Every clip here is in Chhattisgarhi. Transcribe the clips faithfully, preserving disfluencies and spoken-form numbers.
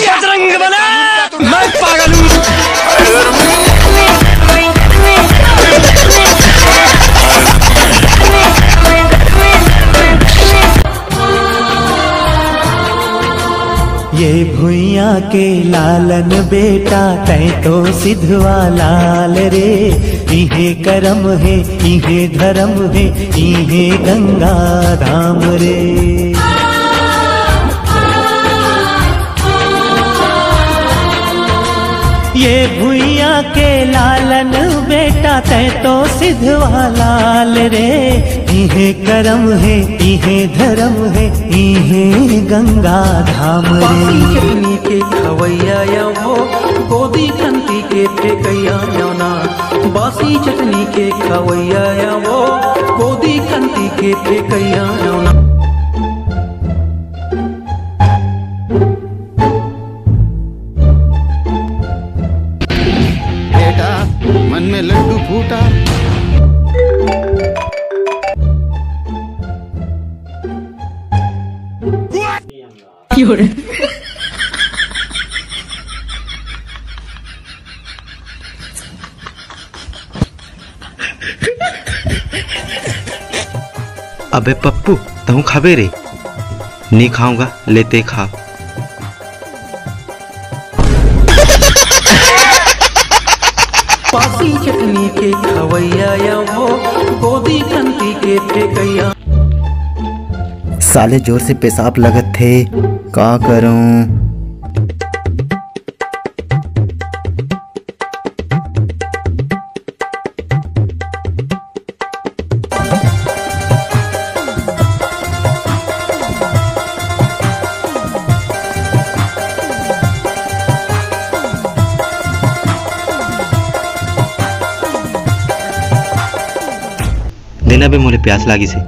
बजरंग बना, मैं पागल हूँ। ये भुइयां के लालन बेटा, तैं तो सिधवा लाल रे। इहे करम हे, इहे धरम हे, इहे गंगा धाम रे। ये भुइयां के लालन बेटा, तैं तो सिधवा लाल रे। इहे करम हे, इहे धरम हे, इहे गंगा धाम रे। बासी चटनी के खवैया या वो, गोदी कंती के फेंकैया या ना। बासी चटनी के खवैया या वो, गोदी कंती के फेंकैया या ना। बेटा, मन में लड्डू फूटा। अबे पप्पू, तहूँ खाबे रे? नी खाऊंगा, लेते खा। पासी चटनी के खवैया या वो, गोदी कंती के फेंकैया। साले जोर से पेशाब लगत थे, का करूं? देना बे, मोले प्यास लागिस हे।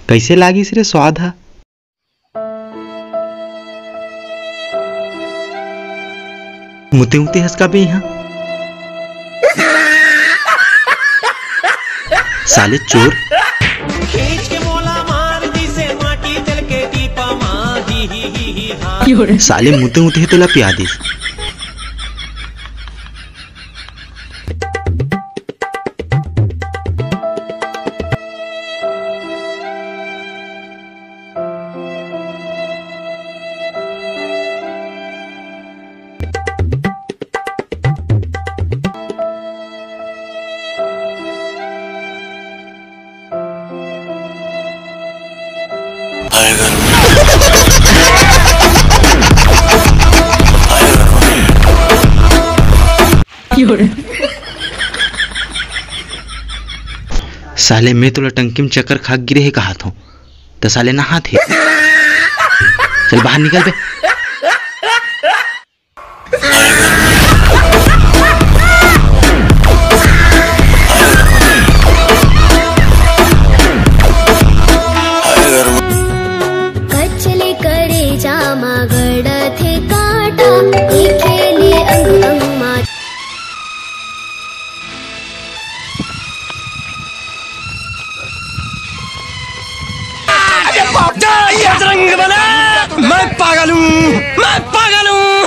कइसे लागिस रे स्वाद ह? मुते मुते हंस का बे इहाँ। साले चोर। खींच के मोला मार दिसे माटी तेल के टीपा मा, ही, ही, ही, ही, हाँ। साले मुते मुते तेला पिया दिस। साले, मैं तोला टंकी में चक्कर खा गिरे हे कहात हूँ, त साले नहात हे। चल बाहर निकल बे। कचले करे जामा गड़थे कांटा, देखे ले अंग अंग मा। बजरंग बना, मैं पागल हूँ, मैं पागल हूँ।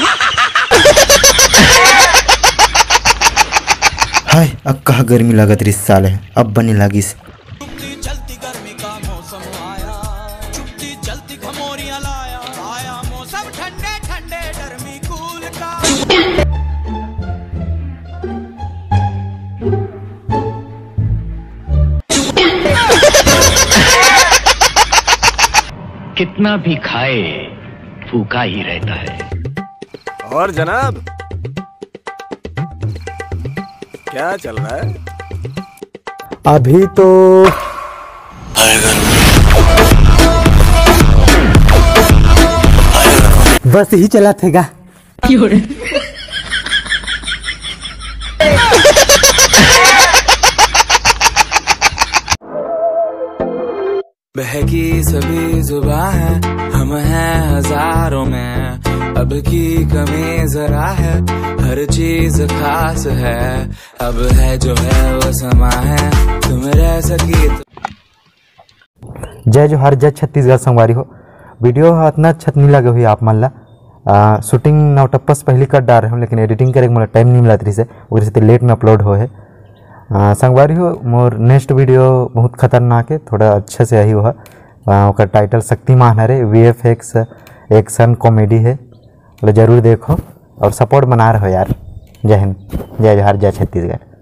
हाय, अब कहा गर्मी लागत रिस साले, अब बने लागिस। चलती चलती गर्मी का मौसम आया, चुपती चलती घमोरियां लाया, आया मौसम ठंडे ठंडे गर्मी कूल का। कितना भी खाए, भूखा ही रहता है। और जनाब, क्या चल रहा है? अभी तो बस ही चला थेगा। बहकी सभी जुबां हैं, हम हैं हजारों में। अब की कमी जरा है, हर चीज खास है। अब है जो है वो समा है, तुम रह सकी तो। जय जोहार, जय छत्तीसगढ़ संगवारी हो। वीडियो ह अतना अच्छा नहीं लगे हुई आप मन ला। आ, शूटिंग नौटप्पा से पहली कर डाल रहे हो, लेकिन एडिटिंग करे के मोला टाइम नहीं मिलत रहिस हे, ओकरे सेती लेट में अपलोड हो हे। आ, संगवारी हो, मोर नेक्स्ट वीडियो बहुत खतरनाक है, थोड़ा अच्छा से आही। वह आ, ओकर टाइटल शक्तिमान हरे, V F X action comedy है, ओला जरूर देखो और सपोर्ट बना रहो यार। जय हिंद, जय जोहार, जय छत्तीसगढ़।